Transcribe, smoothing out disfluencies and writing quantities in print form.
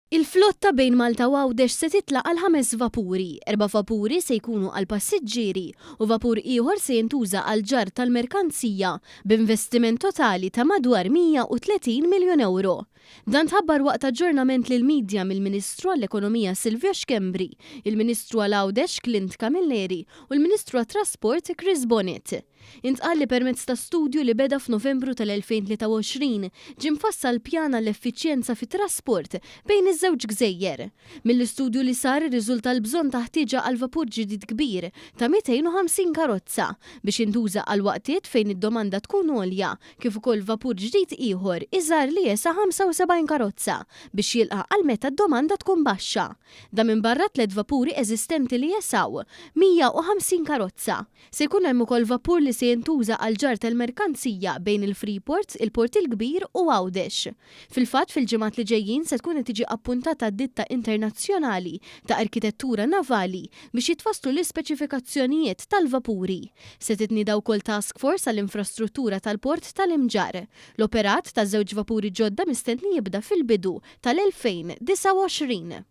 Il-flotta bejn Malta u Għawdex se titla' għal ħames vapuri, erba' vapuri se jkunu għall-passiġġieri u vapur ieħor se jintuża għall-ġarr tal-merkanzija b'investiment totali ta' madwar 130 miljun ewro. Dan tħabbar waqt aġġornament lill-midja mill-Ministru għall-Ekonomija Silvio Schembri, il-Ministru għal Għawdex Clint Camilleri u l-Ministru għat-Trasport Chris Bonett. Intqal li permezz ta' studju li beda f'Novembru tal-2023, ġie mfassal pjan għall-effiċjenza fit-trasport bejn iż-żewġ gżejjer. Mill-istudju li sar irriżulta l-bżonn ta' ħtieġa għal vapur ġdid kbir ta' 250 karozza biex jintuża għal waqtiet fejn id-domanda tkun għolja kif ukoll vapur ġdid ieħor iżgħar li jesa' 75 karozza biex jilqa' għal meta d-domanda tkun baxxa. Dan minbarra tliet vapuri eżistenti li jesgħu 150 karozza. Se jkun hemm ukoll vapur li se jintuża għall-ġarr tal-merkanzija bejn il-Freeport, il-Port il-Kbir u Għawdex. Fil-fatt, fil-ġimgħat li ġejjin se tkun qed tiġi appuntata ditta internazzjonali ta' arkitettura navali biex jitfasslu l-ispeċifikazzjonijiet tal-vapuri. Se titnieda wkoll task force għall-infrastruttura tal-port tal-Imġarr. L-operat ta' żewġ vapuri ġodda mistenni jibda fil-bidu tal-2029.